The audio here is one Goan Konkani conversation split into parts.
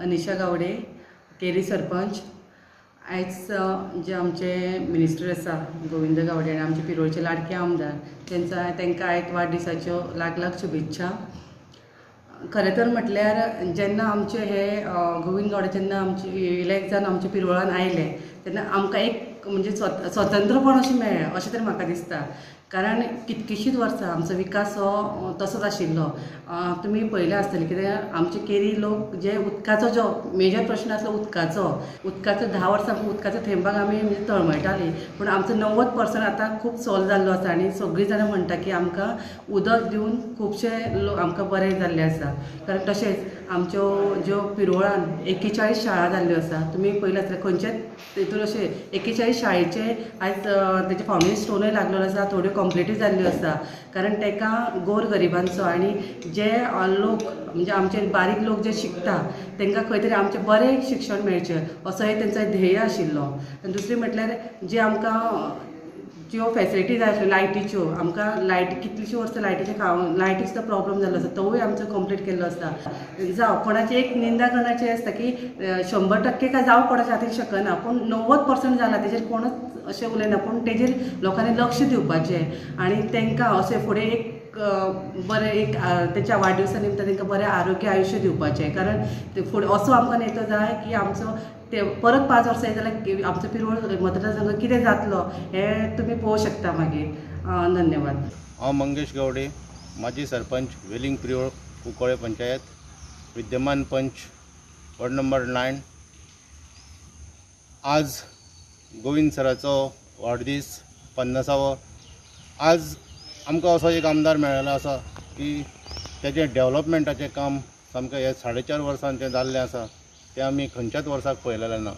अनिशा गावडे, केरी सरपंच. आयज जे आमचे मिनिस्टर आसा गोविंद गावडे आनी आमचे पिरोळचे लाडके आमदार तेंचा तांकां आयज वाडदिसाच्यो लाख लाख शुभेच्छा. खरें तर म्हटल्यार जेन्ना आमचे हे गोविंद गावडे जेन्ना आमचे इलेक्ट जावन आमच्या पिरवळान आयले तेन्ना आमकां एक म्हणजे स्वतंत्रपण अशें मेळ्ळें अशें तरी म्हाका दिसता. कारण कितकीशींच वर्सां आमचो विकास हो तसोच आशिल्लो. तुमी पळयलें आसतलें कित्याक आमचे केरी लोक जे उदकाचो जो मेजर प्रश्न आसलो उदकाचो उदकाचो 10 वर्सां उदकाचो थेंबाक आमी म्हणजे तळमळटालीं, पूण आमचो 90% आतां खूब सॉल्व जाल्लो आसा आनी सगळीं जाणां म्हणटा की आमकां उदक दिवन खुबशे लोक आमकां बरें जाल्लें आसा. कारण तशेंच आमच्यो ज्यो पिरोळान 41 शाळा जाल्ल्यो आसा, तुमी पळयलें आसतलें खंयच्याच तितून अशें 41 शाळेचे आयज तेजे फावंडेशन स्टोनूय लागलेलो आसा, थोड्यो कंप्लिटूय जाल्ल्यो आसा. कारण ताका गोर गरिबांचो आनी जे लोक म्हणजे आमचे बारीक लोक जे शिकता तांकां खंय तरी आमचें बरें शिक्षण मेळचें असो हे तेंचो ध्येय आशिल्लो. आनी दुसरें म्हटल्यार जे आमकां ज्यो फेसिलिटी जाय आसल्यो लायटीच्यो, आमकां लायट कितलीशीं वर्सां लायटीचे लायटी सुद्दां प्रॉब्लम जाल्लो आसा तोवूय आमचो कंप्लीट केल्लो आसा. जावं कोणाची एक निंदा करण्याची आसता की 100% काय जावं कोणाच्या हातीन शकना, पूण 90% जाला तेजेर कोणूच अशें उलयना, पूण तेजेर लोकांनी लक्ष दिवपाचें आनी तांकां अशें फुडें एक बरें एक तेच्या वाडदिवसा निमतान तांकां बरें आरोग्य आयुश्य दिवपाचें. कारण फुडें असो आमकां नेतो जाय की आमचो ते परत 5 वर्सां येत जाल्यार आमचो पिरवळ मतदारसंघ कितें जातलो हें तुमी पळोवंक शकता मागीर. धन्यवाद. हांव मंगेश गावडे, माजी सरपंच वेलिंग प्रियोळ कुंकळे पंचायत, विद्यमान पंच वॉर्ड नंबर 9. आज गोविंद सराचो वाडदीस 50वो. आज आमकां असो एक आमदार मेळ्ळेलो आसा की तेजें डेवलपमेंटाचें काम सामकें हे 4.5 वर्सान तें जाल्लें आसा, तें आमी खंयच्याच वर्साक पळयलेलें ना.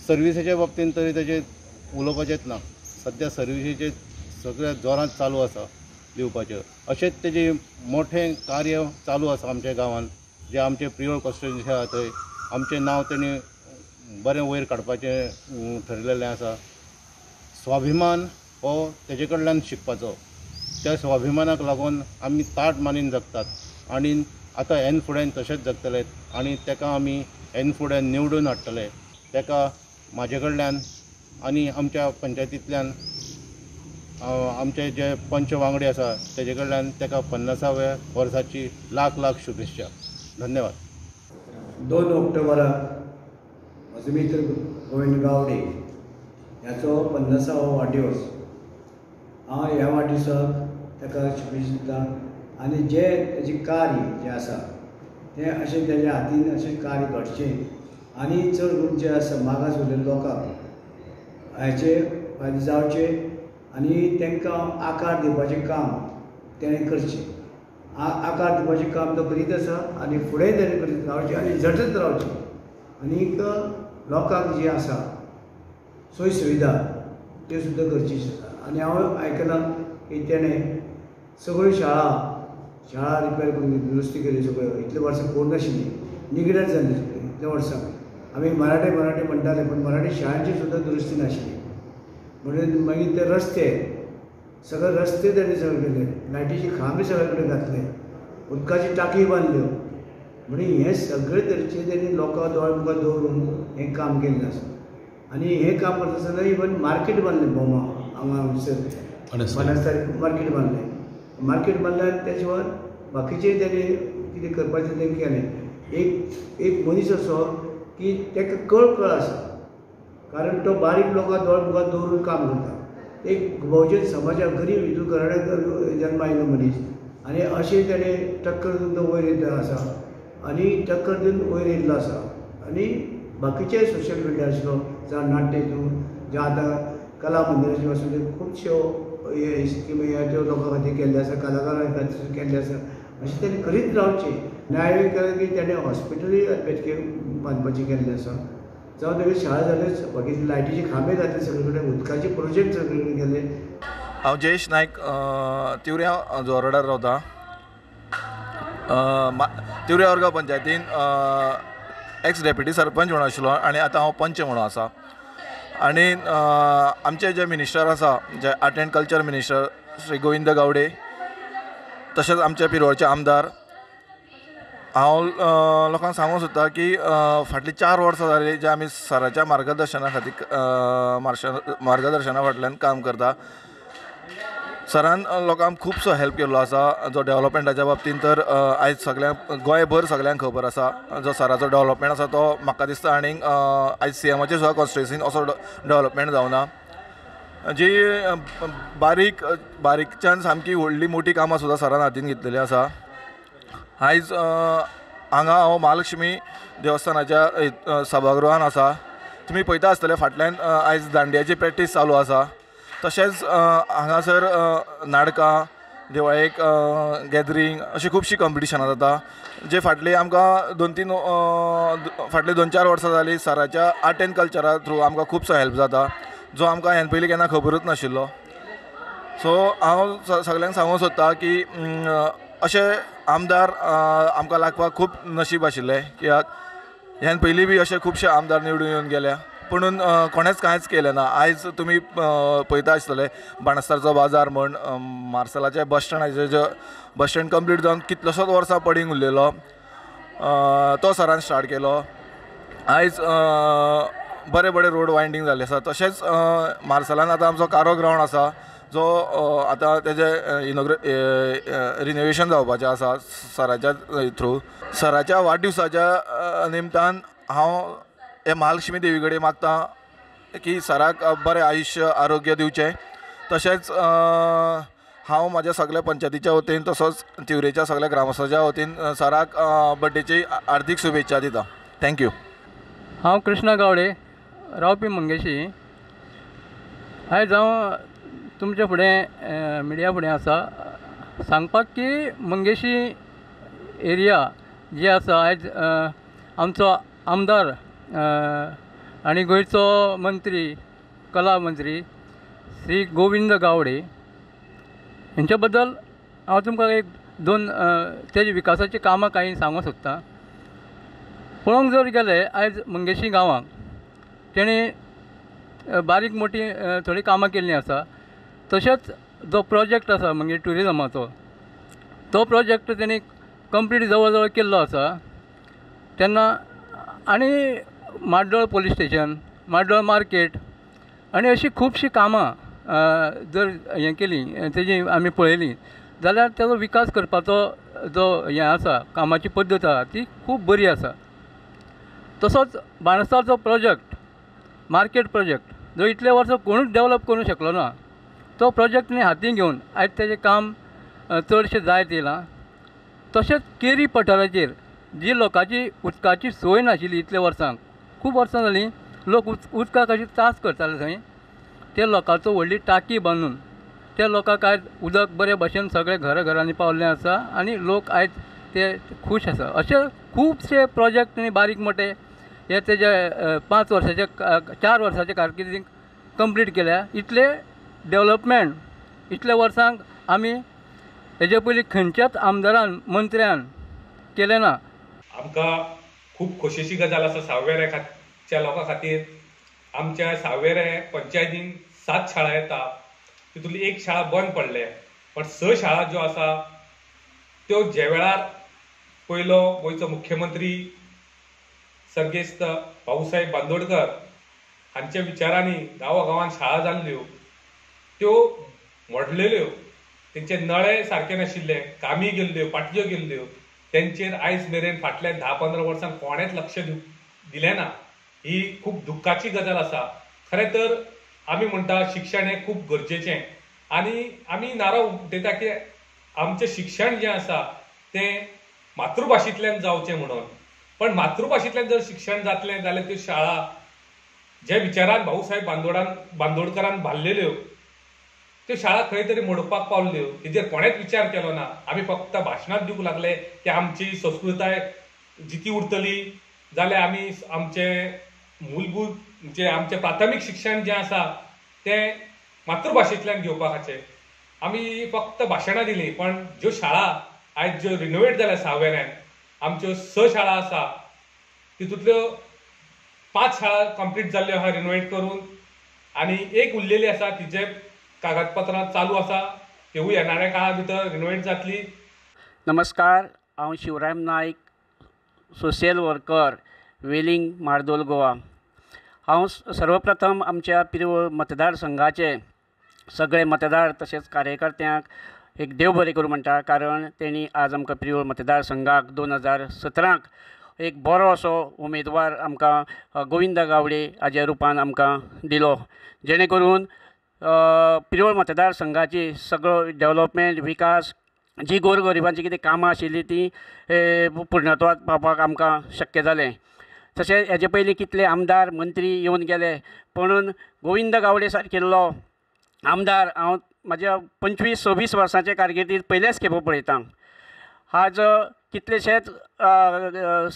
सर्विसेच्या बाबतींत तरी तेजें उलोवपाचेंच ना. सद्या सर्विसेचें सगळें जोरांत चालू आसा दिवपाचें. अशेंच तेजें मोठें कार्य चालू आसा आमच्या गांवांत, जें आमचें प्रियोळ कॉन्स्टिट्युएन्सी आसा थंय आमचें नांव तेणी बरें वयर काडपाचें ठरयलेलें आसा. स्वाभिमान हो तेजे कडल्यान शिकपाचो, त्या स्वाभिमानाक लागून आमी ताट मानीन जगतात आनी आतां हेन फुडें तशेंच जगतले आनी ताका आमी हेन फुडें निवडून हाडटले. ताका म्हाजे कडल्यान आनी आमच्या पंचायतींतल्यान आमचे जे पंच वांगडी आसा तेजे कडल्यान ताका 50व्या वर्साची लाख लाख शुभेच्छा. धन्यवाद. 2 ऑक्टोबराक म्हजो मित्र गोविंद गावडे ह्याचो 50वो वाडदिवस. हांव ह्या वाडदिवसाक ताका शुभेच्छा दिता आनी जे तेजें कार्य जें आसा तें अशें तेज्या हातीन अशें कार्य घडचें आनी चड करून जे आसा मागास उरलेले लोकांक हाचे फायदे जावचे आनी तांकां आकार दिवपाचें काम तेणें करचें. आकार दिवपाचें काम तो करीत आसा आनी फुडें तेणें करीत रावचें आनी झटत रावचें आनीक लोकांक जी आसा सोय सुविधा त्यो सुद्दां गरजेच्यो आसा. आनी हांव आयकलां की तेणें सगळ्यो शाळा शाळा रिपेर करून दुरुस्ती केली, सगळ्यो इतले वर्सां करूंक नाशिल्ली, निगलेक्ट जाल्ली सगळी इतल्या वर्सां. आमी मराठी मराठी म्हणटाले पूण मराठी शाळांची सुद्दां दुरुस्ती नाशिल्ली. म्हणून मागीर ते रस्ते सगळे रस्ते तेणी सगळे केले, लायटीचे खांबे सगळे कडेन घातले, उदकाची टाकी बांदल्यो. म्हणून हें सगळे तरेचे तेणी लोकां दोळे मुखार दवरून हें काम केल्लें आसा. आनी हें काम करता आसतना इवन मार्केट बांदलें भोमा हांगा हांगसर बनस्तारी मार्केट बांदलें. मार्केट बांदलें आनी तेच्या वर बाकीचें तेणी कितें करपाचें तें केलें. एक एक मनीस असो की ताका कळकळ आसा, कारण तो बारीक लोकां दोळे मुखार दवरून काम करता. एक भोवजन समाजाक गरीब हिंदू घराण्याक जन्मा आयिल्लो मनीस आनी अशें तेणें टक्कर दिवन तो वयर येयल्लो आसा आनी टक्कर दिवन वयर येयल्लो आसा. आनी बाकीचे सोशल मिडिया आसलो जावं नाट्य हितून जें आतां कला मंदिराच्यो आसूं ते खुबश्यो हे स्किमी ह्यो त्यो लोकां खातीर केल्ल्यो आसा, कलाकारां खातीर केल्ल्यो आसा. अशें तेणी करीत रावचें. न्याय केलें की तेणें हॉस्पिटलूय बेटके बांदपाचें केल्लें आसा, जावं तेगे शाळा जाल्योच, बाकीचे लायटीचे खांबे घातले सगळे कडेन, उदकाचे प्रोजेक्ट सगळे कडेन केले. हांव जयेश नायक, तिवऱ्या जोरडार रावता. तिवऱ्या ओरगांव पंचायतीन एक्स डेप्युटी सरपंच म्हणून आशिल्लो आनी आतां हांव पंच म्हणून आसा. आनी आमचे जे मिनिस्टर आसा, जे art and culture minister Shri Govind Gawde, तशेंच आमचे पिरवळचे आमदार हांव लोकांक सांगूंक सोदता की फाटलीं 4 वर्सां जालीं जे आमी सराच्या मार्गदर्शना खातीर मार्गदर्शना फाटल्यान काम करता. सरान लोकांक खुबसो हेल्प केल्लो आसा, जो डेवलपमेंटाच्या बाबतींत तर आयज सगळ्यांक गोंयभर सगळ्यांक खबर आसा. जो सराचो डेवलपमेंट आसा तो म्हाका दिसता आनीक आयज सीएमाच्या सुद्दां कॉन्स्टिट्युन्सीन असो डेवलपमेंट जावना. जी बारीक बारीकच्यान सामकी व्हडली मोटी कामां सुद्दां सरान हातीन घेतलेली आसा. आयज हांगा हांव महालक्ष्मी देवस्थानाच्या सभागृहान आसा. तुमी पळयता आसतले फाटल्यान आयज दांडियाची प्रॅक्टीस चालू आसा. तशेंच हांगासर नाटकां, दिवाळेक गॅदरींग अशीं खुबशीं कॉम्पिटिशनां जाता. जे फाटली आमकां फाटलीं 2-4 वर्सां जालीं सराच्या आर्ट एंड कल्चरा थ्रू आमकां खुबसो हेल्प जाता, जो आमकां ह्यान पयलीं केन्ना खबरूच नाशिल्लो. सो हांव सगल्यांक सांगूंक सोदता की अशे आमदार आमकां लागपाक खूब नशीब आशिल्लें, कित्याक ह्यान पयलीं बी अशे खुबशे आमदार निवडून येवन गेल्या पुणून कोणेंच कांयच केलें ना. आयज तुमी पळयता आसतले बाणस्तारचो बाजार म्हण, मार्सेलाच्या बस स्टँडाचें जो बस स्टँड कंप्लीट जावन कितलोसोच वर्सां पडींग उरलेलो तो सरान स्टार्ट केलो. आयज बरे बरे रोड वायंडींग जाल्ले आसा. तशेंच मार्सेलान आतां आमचो कारो ग्रावंड आसा, जो आतां तेजें रिनोवेशन जावपाचें आसा सराच्या थ्रू. सराच्या वाडदिवसाच्या निमतान हांव हे महालक्ष्मी देवी कडेन मागता की सराक बरें आयुश्य आरोग्य दिवचें. तशेंच हांव म्हाज्या सगल्या पंचायतीच्या वतीन तसोच तिवरेच्या सगल्या ग्रामस्थाच्या वतीन सराक बड्डेची हार्दीक शुभेच्छा दिता. Thank you. हांव कृष्णा गावडे, रावपी मंगेशी. आयज हांव तुमच्या फुडें मिडिया फुडें आसा सांगपाक की मंगेशी एरिया जी आसा आयज आमचो आमदार आनी गोंयचो मंत्री, कला मंत्री श्री गोविंद गावडे हेंच्या बद्दल हांव तुमकां एक दोन तेजे विकासाची कामां कांय सांगूंक सोदतां. पळोवंक जर गेले आयज मंगेशी गांवांक तेणें बारीक मोटी थोडीं कामां केल्लीं आसा. तशेंच जो प्रोजेक्ट आसा मंगेशी ट्युरिजमाचो तो प्रोजेक्ट तेणी कंप्लीट जवळ जवळ केल्लो आसा. तेन्ना आनी Mardol police station, Mardol market आनी अशीं खुबशीं कामां जर हें केलीं तेजी आमी पळयलीं जाल्यार तेजो विकास करपाचो जो हें आसा कामाची पद्दत आसा ती खूब बरी आसा. तसोच बाणस्तारचो प्रोजेक्ट, मार्केट प्रोजेक्ट जो इतले वर्सां कोणूच डेवलप करूंक शकलो ना तो प्रोजेक्ट न्ही हातीन घेवन आयज तेजें काम चडशें जायत येयलां. तशेंच केरी पठाराचेर जी लोकांची उदकाची सोय नाशिल्ली इतल्या वर्सांक, खूब वर्सां जालीं लोक उदकाक अशें त्रास करताले थंय, ते लोकांचो व्हडली टाकी बांदून त्या लोकांक आयज उदक बरे भशेन सगळे घरा घरांनी पावल्लें आसा आनी लोक आयज ते खूश आसा. अशे खुबशे प्रोजेक्ट न्ही बारीक मोटे हे तेजे 5 वर्साचे 4 वर्साचे कारकिर्दीक कंप्लीट केल्या. इतले डेवलपमेंट इतल्या वर्सांक आमी हेजे पयलीं खंयच्याच आमदारान मंत्र्यान केलें ना. आमकां खूब खोशयेची गजाल आसा सावयवेऱ्याच्या लोकां खातीर. आमच्या सावयवेरें पंचायतीन 7 शाळा येता, तितूंतली एक शाळा बंद पडल्या, पण 6 शाळा ज्यो आसा त्यो ज्या वेळार पयलो गोंयचो मुख्यमंत्री सर्गेस्त भाऊसाहेब बांदोडकर हांच्या विचारांनी गांवागांवान शाळा जाल्ल्यो त्यो मोडलेल्यो, तेंचे नळे सारके नाशिल्ले, कामी गेल्ल्यो, पाटयो गेल्ल्यो, तेंचेर आयज मेरेन फाटल्या 10-15 वर्सां कोणेंच लक्ष दिलें ना. ही खूब दुख्खाची गजाल आसा. खरें तर आमी म्हणटा शिक्षण हें खूब गरजेचें आनी आमी नारो उठयता की आमचें शिक्षण जें आसा तें मातृभाशेंतल्यान जावचें म्हणून, पण मातृभाशेंतल्यान जर शिक्षण जातलें जाल्यार त्यो शाळा जे विचारान भाऊसाहेब बांदोडकरान बांदलेल्यो त्यो शाळा खंय तरी मोडपाक पावल्यो, तेजेर कोणेंच विचार केलो ना. आमी फक्त भाशणांत दिवंक लागले की आमची संस्कृताय जिती उरतली जाल्यार आमी आमचें मूलभूत म्हणजे आमचें प्राथमीक शिक्षण जें आसा तें मातृभाशेंतल्यान घेवपाचें. आमी फक्त भाशणां दिलीं, पण ज्यो शाळा आयज ज्यो रिनोवेट जाल्या सावयवेऱ्यान आमच्यो 6 शाळा आसा तितूंतल्यो 5 शाळा कंप्लीट जाल्ल्यो आहा रिनोवेट करून आनी एक उरलेली आसा तिजे कागदपत्रां चालू आसा, तेवूय येणाऱ्या काळा भितर रिनोवेट जातली. नमस्कार, हांव Shivram Naik, social worker, Veling, Mardol, Goa. हांव सर्वप्रथम आमच्या पिरवळ मतदारसंघाचे सगळे मतदार तशेंच कार्यकर्त्यांक एक देव बरें करूं म्हणटा, कारण तेणी आज आमकां पिरवळ मतदारसंघाक 2017 एक बरो असो उमेदवार आमकां गोविंद गावडे हाज्या रुपान आमकां दिलो, जेणे करून पिरवळ मतदारसंघाची सगळो डेवलपमेंट, विकास, जी गोरगरिबांची कितें कामां आशिल्लीं ती पुर्णत्वाक पावपाक आमकां शक्य जालें. तशेंच हेजे पयलीं कितले आमदार मंत्री येवन गेले, पुणून गोविंद गावडे सारकिल्लो आमदार हांव म्हाज्या 25-26 वर्सांचे कारकिर्दींत पयलेच खेपो पळयतां. आज कितलेशेच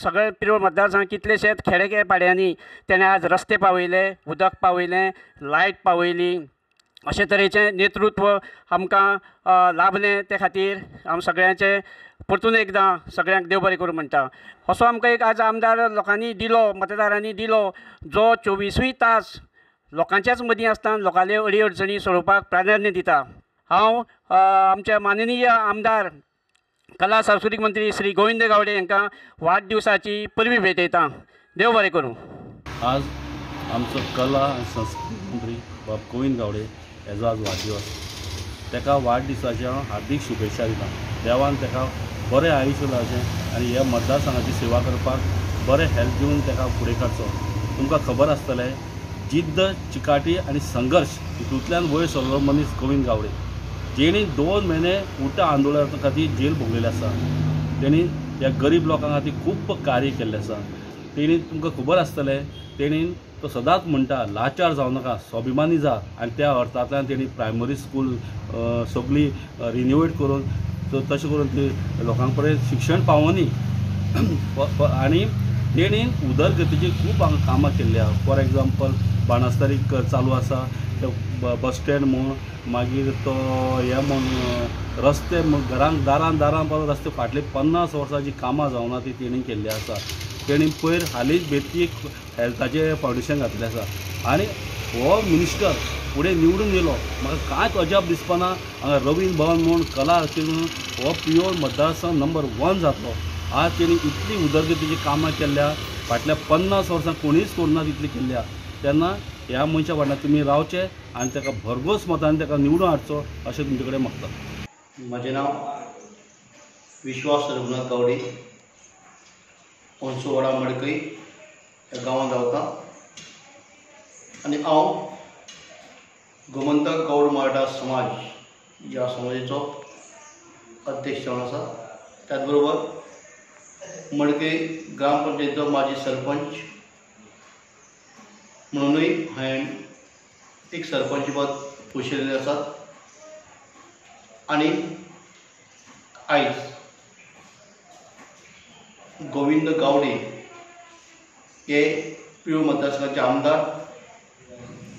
सगळे पिरवळ मतदारसंघात कितलेशेच खेडे पाड्यांनी तेणें आज रस्ते पावयले, उदक पावयलें, लायट पावयली. अशे तरेचें नेतृत्व आमकां लाभलें, ते खातीर हांव सगळ्यांचें परतून एकदां सगळ्यांक देव बरें करूं म्हणटा. असो आमकां एक आज आमदार लोकांनी दिलो, मतदारांनी दिलो, जो 24 तास लोकांच्याच मदीं आसता, लोकांले अडी अडचणी सोडोवपाक प्राधान्य दिता. हांव आमच्या माननीय आमदार कला सांस्कृतीक मंत्री श्री गोविंद गावडे हांकां वाडदिवसाची परबीं भेटयतां. देव बरें करूं. आज आमचो कला आनी संस्कृती मंत्री बाब गोविंद गावडे हेजो आज वाडदिवस. ताका वाडदिसाच्या हांव हार्दीक शुभेच्छा दिता. देवान ताका बरें आयुश्य लावचें आनी ह्या मतदारसंघाची सेवा करपाक बरें हेल्थ दिवन ताका फुडें काडचो. तुमकां खबर आसतलें, जिद्द, चिकाटी आनी संघर्श हितूंतल्यान वयर सरलो मनीस गोविंद गावडे, जेणी 2 म्हयने उटा आंदोलना खातीर जेल भोगलेलें आसा. तेणी ह्या गरीब लोकां खातीर खूब कार्य केल्लें आसा. तेणी तुमकां खबर आसतलें, तेणी तो सदांच म्हणटा लाचार जावं नाका, स्वाभिमानी जा, आनी त्या अर्थांतल्यान तेणी प्रायमरी स्कूल सगळी रिनोवेट करून तशें करून ती लोकां पर्यंत शिक्षण पावोनी आनी तेणी उदरगतीची खूब कामां केल्ली आसा. फॉर एग्जाम्पल बाणस्तारी चालू आसा, बस स्टँड म्हूण, मागीर तो हे म्हूण रस्ते घरान दारान दारान पासून रस्ते फाटले 50 वर्सां जी कामां जावना ती तेणी केल्ली आसा. तेणी पयर हालींच बेती हेल्थाचें फावंडेशन घातलें आसा. आनी हो मिनिस्टर फुडें निवडून येयलो, म्हाका कांयच अजाप दिसपाना. हांगा रवींद्र भवन म्हूण कला म्हणून हो पियोर मतदारसंघ नंबर 1 जातलो. आज तेणी इतली उदरगतीची कामां केल्या, फाटल्या 50 वर्सां कोणीच करुना तितली केल्या. तेन्ना ह्या मनशा फाटल्यान तुमी रावचे आनी ताका भरघोस मतान ताका निवडून हाडचो अशें तुमचे कडेन मागता. म्हजें नांव विश्वास रघुनाथ गावडे, ओंसोवाडा मडकय ह्या गांवांत रावता आनी हांव गोमंतक गौड मराठा समाज ह्या समाजाचो अध्यक्ष जावन आसा. त्याच बरोबर मडकय ग्रामपंचायतीचो माजी सरपंच म्हणूनय हांवें एक सरपंच पद पोशिल्लें आसा. आनी आयज गोविंद गावडे हे पिळवळ मतदारसंघाचे आमदार,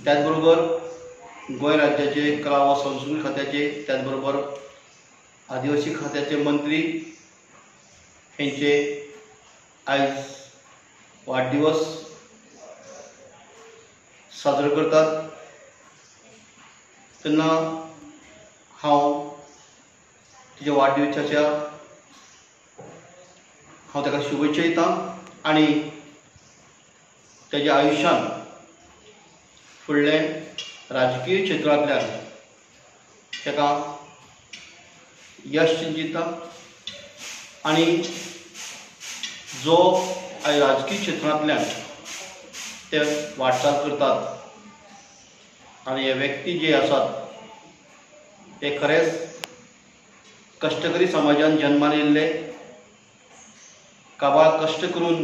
त्याच बरोबर गोंय राज्याचे कला व संस्कृती खात्याचे, त्याच बरोबर आदिवासी खात्याचे मंत्री हेंचे आयज वाडदिवस साजरो करतात. तेन्ना हांव तिच्या वाडदिवसाच्या हांव ताका शुभेच्छा दिता आनी ताज्या आयुश्यान फुडलें राजकीय क्षेत्रांतल्यान ताका यश दिता आनी जो राजकीय क्षेत्रांतल्यान ते वाटचाल करतात आनी हे व्यक्ती जे आसात ते खरेंच कश्टकरी समाजान जन्मान येयल्ले, काबार कश्ट करून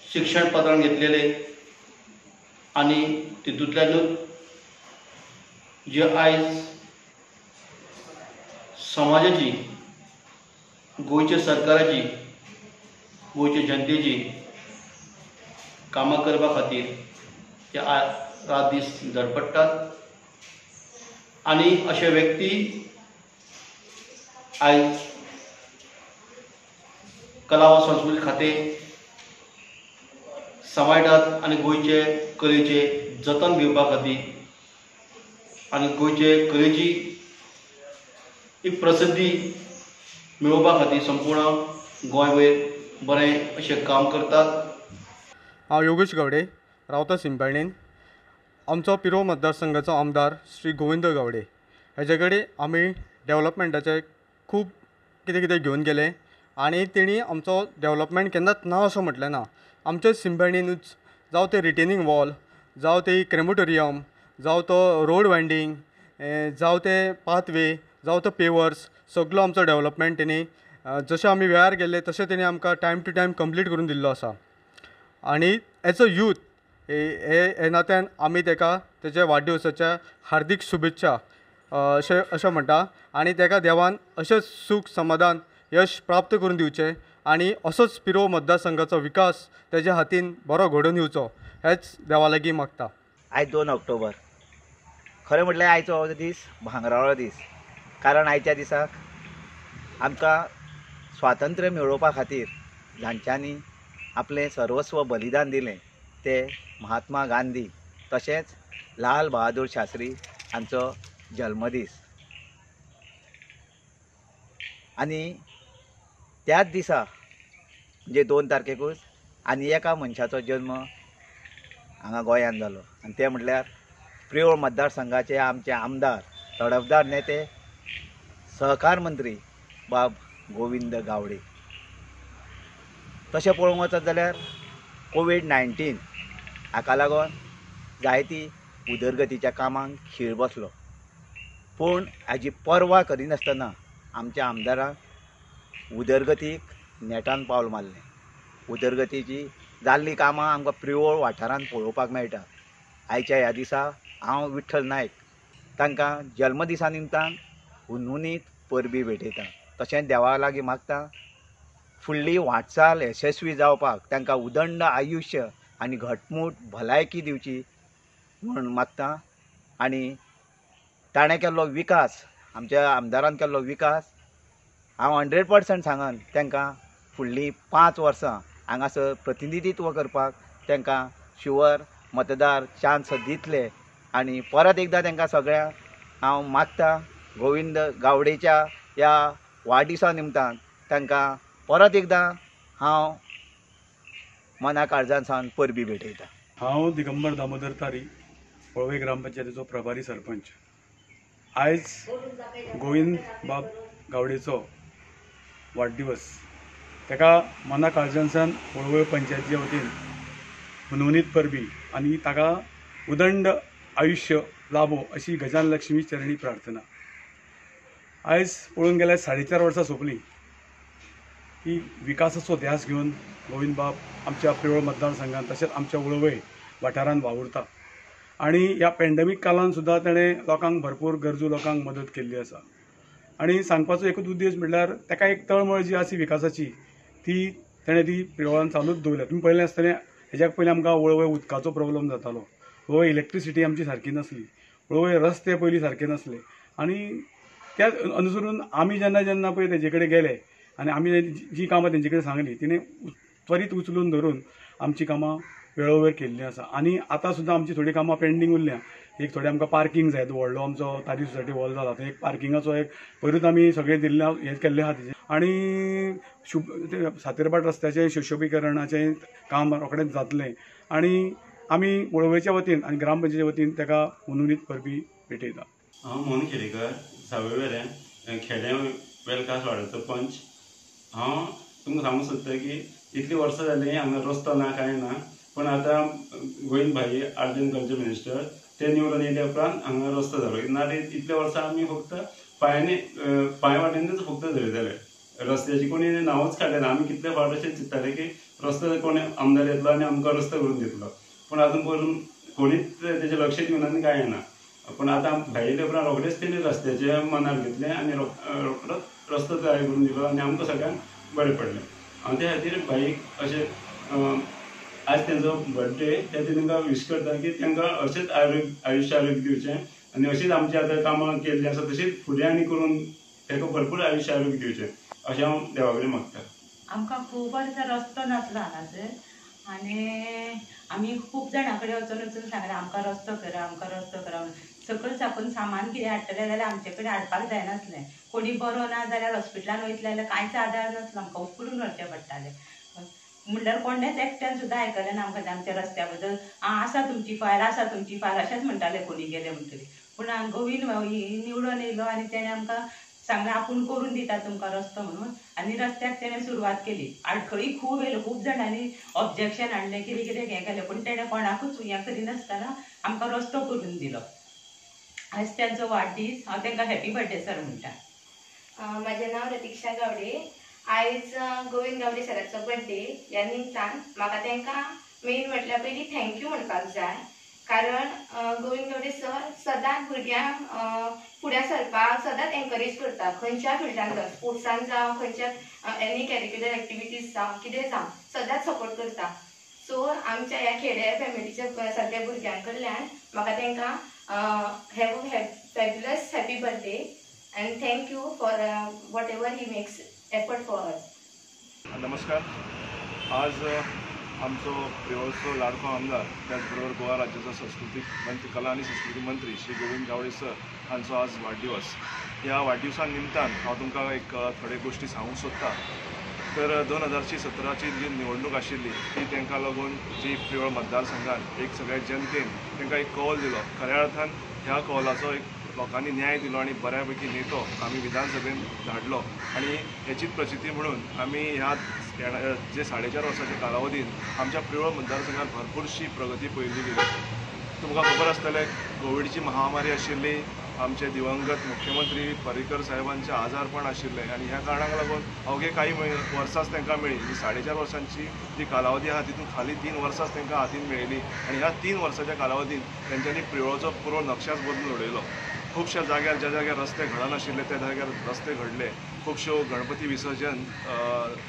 शिक्षण पत्रान घेतलेले आनी तितूंतल्यानूच जे आयज समाजाची, गोंयच्या सरकाराची, गोंयच्या जनतेची कामां करपा खातीर ते रात दीस धडपडटात आनी अशे व्यक्ती आयज कला व संस्कृती खातें सांबाळटात आनी गोंयचे कलेचें जतन घेवपा खातीर आनी गोंयचे कलेची एक प्रसिद्धी मेळोवपा खातीर संपूर्ण गोंय वयर बरें अशें काम करतात. हांव योगेश गावडे, रावता सिंपळणीन. आमचो पिरो मतदारसंघाचो आमदार श्री गोविंद गावडे हेजे कडेन आमी डेवलपमेंटाचे खूब कितें कितें घेवन गेले आनी तेणी आमचो डेवलपमेंट केन्नाच ना असो म्हटलें ना. आमचे सिंपळणीनूच जावं तें रिटेनींग वॉल, जावं तें क्रेमोटोरियम, जावं तो रोड वायंडींग, जावं तें पाथवे, जावं तो पेवर्स, सगलो आमचो डेवलपमेंट तेणी जशें आमी वेळार गेल्ले तशें तेणी आमकां टायम टू टायम कंप्लीट करून दिल्लो आसा. आनी एज अ यूथ हे नात्यान आमी ताका तेच्या वाडदिवसाच्या हार्दीक शुभेच्छा अशें अशें म्हणटा आनी ताका देवान अशेंच सूख समाधान यश प्राप्त करून दिवचें आनी असोच पिरो मतदारसंघाचो विकास तेज्या हातीन बरो घडोवन येवचो हेच देवा लागीं मागता. आयज 2 ऑक्टोबर, खरें म्हटल्यार आयचो हो दीस भांगराळो दीस, कारण आयच्या दिसाक आमकां स्वातंत्र्य मेळोवपा खातीर जांच्यांनी आपलें सर्वस्व बलिदान दिलें ते महात्मा गांधी तशेंच लाल बहादूर शास्त्री हांचो जल्मदीस. आनी त्याच दिसा म्हणजे 2 तारखेकूच आनी एका मनशाचो जल्म हांगा गोंयांत जालो आनी ते म्हटल्यार प्रियोळ मतदारसंघाचे आमचे आमदार, तडफदार नेते, सहकार मंत्री बाब गोविंद गावडे. तशें पळोवंक वचत जाल्यार कोवीड-19 हाका लागून जायती उदरगतीच्या कामांक खीळ बसलो, पूण हाजी पर्वा करिनासतना आमच्या आमदारांक उदरगतीक नेटान पावल मारलें. उदरगतीची जाल्लीं कामां आमकां प्रियोळ वाठारांत पळोवपाक मेळटा. आयच्या ह्या दिसा हांव विठ्ठल नायक तांकां जल्मदिसा निमतान हुनहुनीत परबीं भेटयता, तशेंच देवा लागीं मागता फुडली वाटचाल यशस्वी जावपाक तांकां उदंड आयुश्य आनी घटमूट भलायकी दिवची म्हूण मागता. आनी ताणें केल्लो विकास, आमच्या आमदारान केल्लो विकास हांव 100% सांगन तांकां फुडलीं 5 वर्सां हांगासर प्रतिनिधित्व करपाक तांकां शुवर मतदार चान्स दितले. आनी परत एकदां तांकां सगळ्यांक हांव मागता गोविंद गावडेच्या ह्या वाडदिसा निमतान तांकां परत एकदां हांव मना काळजान सावन परबीं भेटयता. हांव दिगंबर दामोदर तारी, पळवे ग्रामपंचायतीचो प्रभारी सरपंच. आयज गोविंद बाब गावडेचो वाडदिवस, ताका मना काळजान वळवय पंचायतीच्या वतीन हुनहुनीत परबीं आनी ताका उदंड आयुश्य लाभो अशी गजानन लक्ष्मी चरणी प्रार्थना. आयज पळोवंक गेल्यार 4.5 वर्सां सोंपलीं की विकासाचो ध्यास घेवन गोविंद बाब आमच्या प्रियोळ मतदारसंघात तशेंच आमच्या वळवय वाठारांत वावुरता आनी ह्या पॅन्डेमीक काळान सुद्दां ताणें लोकांक भरपूर गरजू लोकांक मदत केल्ली आसा. आनी सांगपाचो एकूच उद्देश म्हणल्यार ताका एक तळमळ जी आसा विकासाची ती ताणें ती प्रियोळान चालूच दवरल्या. तुमी पळयलें आसतलें हेज्याक पयलीं आमकां वळवय उदकाचो प्रॉब्लम जातालो, वळवय इलेक्ट्रिसिटी आमची सारकी नासली, वळवय रस्ते पयलीं सारके नासले आनी त्या अनुसरून आमी जेन्ना जेन्ना पळय तेजे कडेन गेले आनी आमी जी कामां तेंचे कडेन सांगली तिणें त्वरीत उचलून धरून आमची कामां वेळोवेळ केल्लीं आसा. आनी आतां सुद्दां आमची थोडीं कामां पेंडींग उरल्या. एक थोडें आमकां पार्कींग जाय, व्हडलो आमचो तारी सोसायटी हॉल जाला थंय एक पार्किंगाचो एक पयरूच आमी सगळें दिल्लें हें केल्लें आसा तेजें. आनी सातेरभाट रस्त्याचें सुशोबीकरणाचें काम रोखडेंच जातलें आनी आमी वळवयच्या वतीन आनी ग्रामपंचायतीच्या वतीन ताका हुनहुनीत परबीं भेटयता. हांव मोहन खेडेकर, सावयवेरें खेडें वेलकास वाड्याचो पंच. हांव तुमकां सांगूंक सोदता की इतलीं वर्सां जालीं हांगा रस्तो ना कांय ना, पूण आतां गोविंद भाई आर्ट एंड कल्चर मिनिस्टर ते निवडून येयल्या उपरांत हांगा रस्तो जालो. ना इतल्या वर्सां आमी फक्त पांयांनी पांय वाटेनूच फक्त धरताले, रस्त्याची कोणी नांवूच काडलें ना. आमी कितले फावट अशें चिंत्ताले की रस्तो कोण आमदार येतलो आनी आमकां रस्तो करून दितलो, पूण आजून पसून कोणीच तेजें लक्ष दिवना आनी कांय ना. पूण आतां भाई येयल्या उपरांत रोखडेच तेणी रस्त्याचें मनार घेतलें आनी रोखडोच रस्तो तयार करून दिलो आनी आमकां सगळ्यांक बरें पडलें. हांव त्या खातीर भाईक अशें आज तेंचो बर्थडे त्या तांकां विश करता की तांकां अशेंच आयुश्य आरोग्य दिवचें आनी अशीच आमची आतां कामां केल्लीं आसा तशीच फुडें आनी करून ताका भरपूर आयुश्य आरोग्य दिवचें अशें हांव देवा कडेन मागता. आमकां खूब वर्सां रस्तो नासलो हांगासर आनी आमी खूब जाणां कडेन वचून वचून सांगलें आमकां रस्तो करा, आमकां रस्तो करा म्हणून. सकयल साकून सामान कितें हाडटलें जाल्यार आमचे कडेन हाडपाक जायनासलें. कोणी बरो ना जाल्यार हॉस्पिटलान वयतलें जाल्यार कांयच आदार नासलो, आमकां उखलून व्हरचें पडटालें. म्हणल्यार कोणेच एकट्यान सुद्दां आयकलें ना आमकां आमच्या रस्त्या बद्दल. आसा तुमची फायल, आसा तुमची फायल अशेंच म्हणटाले कोणी गेले म्हणटरी. पूण गोविंद निवडून येयलो आनी तेणें आमकां सांगलें आपूण करून दिता तुमकां रस्तो म्हणून, आनी रस्त्याक तेणें सुरवात केली. आडखळी खूब येयल्यो, खूब जाणांनी ऑब्जेक्शन हाडलें, कितें कितें हें केलें, पूण तेणें कोणाकूच हें करिनासतना आमकां रस्तो करून दिलो. आयज तेंचो वाडदीस, हांव तांकां हॅपी बर्थडे सर म्हणटा. म्हजें नांव प्रतीक्षा गावडे. आयज गोविंद गावडे सराचो बर्थडे. ह्या निमतान म्हाका तांकां मेन म्हटल्यार पयलीं thank you म्हणपाक जाय, कारण गोविंद गावडे सर सदांच भुरग्यांक फुडें सरपाक सदांच एनकरेज करता. खंयच्या फिल्डान जावं, स्पोर्ट्सान जावं, खंयच्या एनी कॅरिक्युलर एक्टिविटीज जावं, कितें जावं, सदांच सपोर्ट करता. सो आमच्या ह्या खेड्या फॅमिलीच्या सारक्या भुरग्यां कडल्यान म्हाका तांकां have a fabulous happy birthday and thank you for whatever he makes effort for us. नमस्कार. आज आमचो प्रियोळचो लाडको आमदार, त्याचबरोबर गोवा राज्याचो संस्कृतीक मंत्री, कला आनी संस्कृती मंत्री श्री गोविंद गावडे सर हांचो आज वाडदिवस. ह्या वाडदिवसा निमतान हांव तुमकां एक थोड्यो गोश्टी सांगूंक सोदता. तर 2017ची जी निवडणूक आशिल्ली ती तांकां लागून जी प्रियोळ मतदारसंघान एक सगळ्या जनतेन तांकां एक कौल दिलो. खऱ्या अर्थान ह्या कौलाचो एक लोकांनी न्याय दिलो आनी बऱ्यापैकी नेतो आमी विधानसभेन धाडलो आनी हेचीच प्रचिती म्हणून आमी ह्या जे 4.5 वर्साच्या कालावधीन आमच्या प्रियोळ मतदारसंघात भरपूरशी प्रगती पळयल्ली गेली. तुमकां खबर आसतलें, कोविडची महामारी आशिल्ली, आमचे दिवंगत मुख्यमंत्री पर्रीकर साहेबांचे आजारपण आशिल्लें आनी ह्या कारणाक लागून अवघे काही वर्सांच तांकां मेळ्ळी. जी 4.5 वर्सांची जी कालावधी आहा तितून खाली 3 वर्सांच तांकां हातीन मेळ्ळी आनी ह्या 3 वर्साच्या कालावधीन तेंच्यांनी प्रियोळचो पुरो नक्षाच बदलून उडयलो. खुबश्या जाग्यार ज्या जाग्यार रस्ते घडनाशिल्ले त्या जाग्यार रस्ते घडले. खुबश्यो गणपती विसर्जन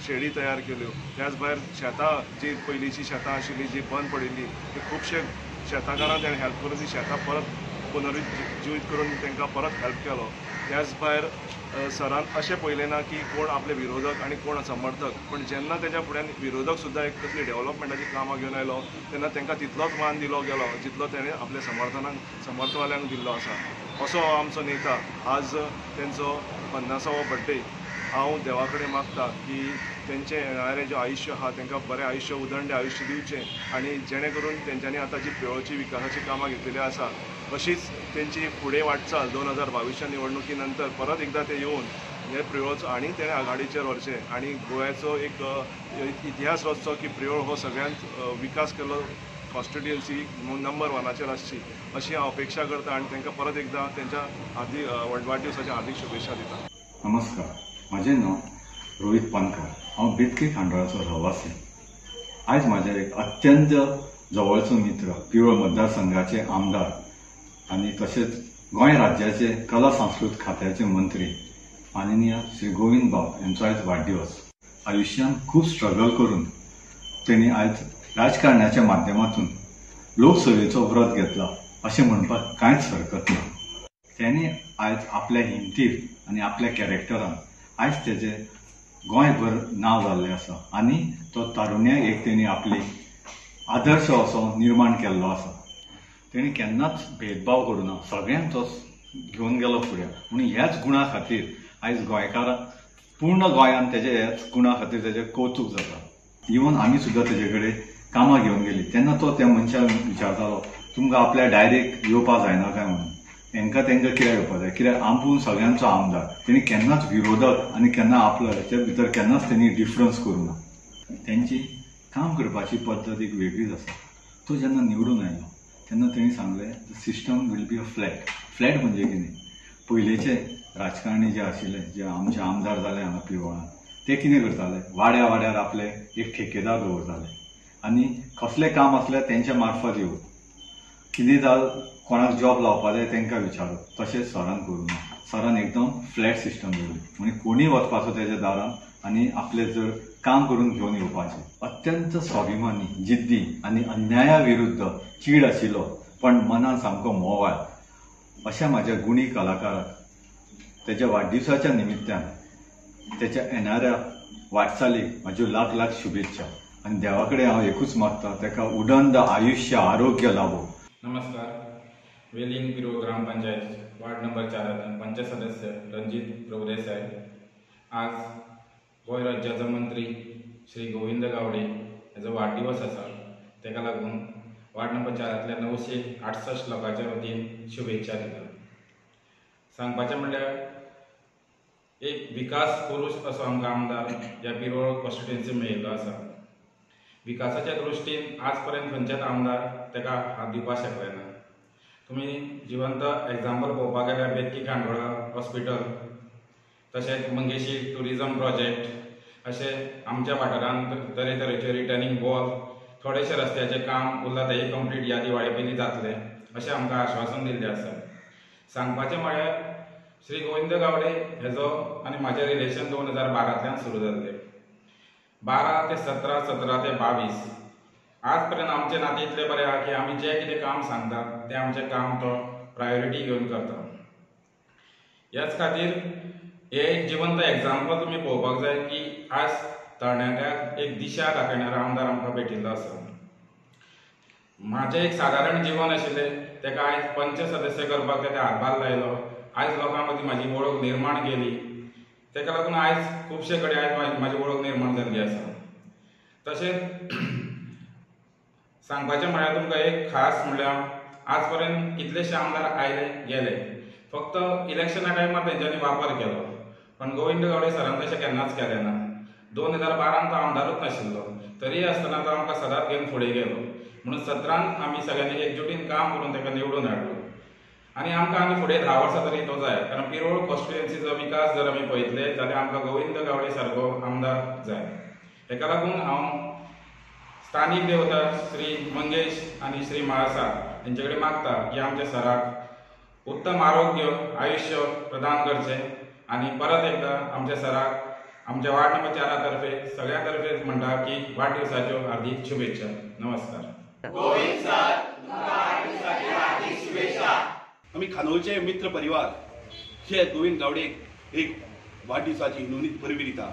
शेडी तयार केल्यो. त्याच भायर शेतां जी पयलींची शेतां आशिल्ली जी बंद पडिल्ली ती खुबशे शेताकारांक ताणें हेल्प करून ती शेतां परत पुनरुज्जीवीत करून तांकां परत हेल्प केलो. त्याच भायर सरान अशें पळयलें ना की कोण आपले विरोधक आनी कोण समर्थक, पूण जेन्ना तेज्या फुड्यान विरोधक सुद्दां एक कसली डेव्हलपमेंटाची कामां घेवन आयलो तेन्ना तांकां तितलोच मान दिलो गेलो जितलो तेणें आपल्या समर्थनाक समर्थवाल्यांक दिल्लो आसा. असो आमचो नेता. आज तेंचो 50वो बड्डे. हांव देवा कडेन मागता की तेंचें येणारें जें आयुश्य आहा तांकां बरें आयुश्य, उदंड आयुश्य दिवचें आनी जेणे करून तेंच्यांनी आतां जी प्रियोळची विकासाची कामां घेतलेली आसा अशीच तेंची फुडें वाटचाल 2022च्या निवडणुकी नंतर परत एकदां ते येवन हे प्रियोळचो आनी तेणें आघाडीचेर व्हरचें आनी गोव्याचो एक इतिहास रचचो की प्रियोळ हो सगळ्यांत विकास केल्लो कॉन्स्टिट्युएन्सी नंबर 1 आसची अशी हांव अपेक्षा करता आनी तांकां परत एकदां तेंच्या हार्दीक वाडदिवसाच्या हार्दीक शुभेच्छा दिता. नमस्कार, म्हजें नांव रोहित पानकर. हांव बेतकी खांडोळाचो रहिवासी. आयज म्हजे एक अत्यंत जवळचो मित्र, प्रियोळ मतदारसंघाचे आमदार आनी तशेंच गोंय राज्याचे कला सांस्कृतीक खात्याचे मंत्री माननीय श्री गोविंद बाब यांचो आयज वाडदिवस. आयुश्यांत खूब स्ट्रगल करून तेणी आयज राजकारणाच्या माध्यमातून लोकसभेचो व्रत घेतला अशें म्हणपाक कांयच हरकत ना. तेणी आयज आपल्या हिमतीर आनी आपल्या कॅरेक्टरान आयज तेजें गोंयभर नांव जाल्लें आसा आनी तो तारुण्याक एक तेणी आपली आदर्श असो निर्माण केल्लो आसा. तेणी केन्नाच भेदभाव करूना, सगळ्यांक तो घेवन गेलो फुडें. म्हणून ह्याच गुणा खातीर आयज गोंयकारां पूर्ण गोंयान तेजे ह्याच गुणा खातीर तेजें कौतूक जाता. इवन आमी सुद्दां तेजे कडेन कामां घेवन गेली तेन्ना तो त्या मनशाक विचारतालो, तुमकां आपल्या डायरेक्ट येवपाक जायना काय म्हणून. हेंकां तेंकां कित्याक येवपाक जाय, कित्याक आपूण सगळ्यांचो आमदार. तेणी केन्नाच विरोधक आनी केन्ना आपलो हेच्या भितर केन्नाच तेणी डिफरन्स करूना. तेंची काम करपाची पद्दत एक वेगळीच आसा. तो जेन्ना निवडून आयलो तेन्ना तेणी सांगलें, the system will be a flat. Flat म्हणजे कितें, पयलेचे राजकारणी जे आशिल्ले, जे आमचे आमदार जाले हांगा प्रियोळान, ते कितें करताले, वाड्या वाड्यार आपले एक ठेकेदार दवरताले आनी कसलें काम आसल्यार तेंच्या मार्फत येवप, कितें जाल कोणाक जॉब लावपा जाय तांकां विचारप. तशें सरान करूं ना. सरान एकदम फ्लॅट सिस्टम दवरली, म्हणजे कोणीय वचपाचो तेज्या दारान आनी आपलें जर काम करून घेवन येवपाचें. अत्यंत स्वाभिमानी, जिद्दी आनी अन्याया विरुद्ध चीड आशिल्लो पण मनान सामको मोवाळ अशा म्हाज्या गुणी कलाकाराक तेज्या वाडदिवसाच्या निमित्तान तेच्या येणाऱ्या वाटचालीक म्हाज्यो लाख लाख शुभेच्छा आनी देवा कडेन हांव एकूच मागता, ताका उदंड आयुश्य आरोग्य लाभो. नमस्कार. वेलिंग पिरोळ ग्रामपंचायत वार्ड नंबर 4 पंचायत सदस्य रणजित प्रभुदेसाय. आज गोंय राज्याचो मंत्री श्री गोविंद गावडे हेजो वाडदिवस आसा. तेका लागून वार्ड नंबर 4 968 लोकांच्या वतीन शुभेच्छा दिता. सांगपाचें म्हणल्यार एक विकास पुरूश असो आमकां आमदार ह्या पिरोळ कॉन्स्टिट्युएन्सी मेळिल्लो आसा. विकासाच्या दृश्टीन आज पर्यंत खंयचेच आमदार तेका हात दिवपाक शकले ना. तुमी जिवंत एग्जाम्पल पळोवपाक गेल्यार बेतकी खांडोळा हॉस्पिटल, तशेंच मंगेशी ट्युरिजम प्रोजेक्ट, अशें आमच्या वाठारांत तरेतरेचे रिटर्निंग वॉल, थोडेशे रस्त्याचें काम उरलां तेंय कंप्लीट ह्या दिवाळे पयलीं जातलें अशें आमकां आश्वासन दिल्लें आसा. सांगपाचें म्हळ्यार श्री गोविंद गावडे हेजो आनी म्हाजें रिलेशन 2012 सुरू जाल्लें. 12 ते 17, 17 ते 22 आज पर्यंत आमचें नातें इतलें बरें आहा की आमी जें कितें काम सांगता तें आमचें काम तो प्रायोरिटी घेवन करता. ह्याच खातीर हें एक जिवंत एग्जाम्पल तुमी पळोवपाक जाय की आज तरणाट्यांक एक दिशा दाखयणारो आमदार आमकां भेटिल्लो आसा. म्हाजें एक सादारण जिवन आशिल्लें तेका आयज पंच सदस्य करपाक तेका हातभार लायलो. आयज लोकां मदीं म्हाजी वळख निर्माण केली, तेका लागून आयज खुबशे कडेन आयज म्हाजी वळख निर्माण जाल्ली आसा. तशेंच सांगपाचें म्हळ्यार तुमकां एक खास म्हणल्यार आज पर्यंत कितलेशे आमदार आयले गेले, फक्त इलेक्शना टायमार तेंच्यांनी वापर केलो, पण गोविंद गावडे सरान तशें केन्नाच केलें ना. 2012 तो आमदारूच नाशिल्लो तरी आसतना तो आमकां सदांच घेवन फुडें गेलो. म्हणून 17 आमी सगळ्यांनी एकजुटीन काम करून ताका निवडून हाडलो आनी आमकां आनी फुडें 10 वर्सां तरी तो जाय, कारण पिरोळ कॉन्स्टिट्युएन्सीचो विकास जर आमी पळयतले जाल्यार आमकां गोविंद गावडे सारको आमदार जाय. हेका लागून हांव स्थानीक देवता श्री मंगेश आनी श्री म्हाळसा हेंचे कडेन मागता की आमच्या सराक उत्तम आरोग्य आयुश्य प्रदान करचें आनी परत एकदां आमच्या सराक आमच्या वार्ड नंबर 4 तर्फे सगळ्या तर्फे म्हणटा की वाडदिवसाच्यो हार्दिक शुभेच्छा. नमस्कार. आमी खानोलचे मित्र परिवार हे गोविंद गावडे एक वाडदिवसाची नोंदणी परबी दिता.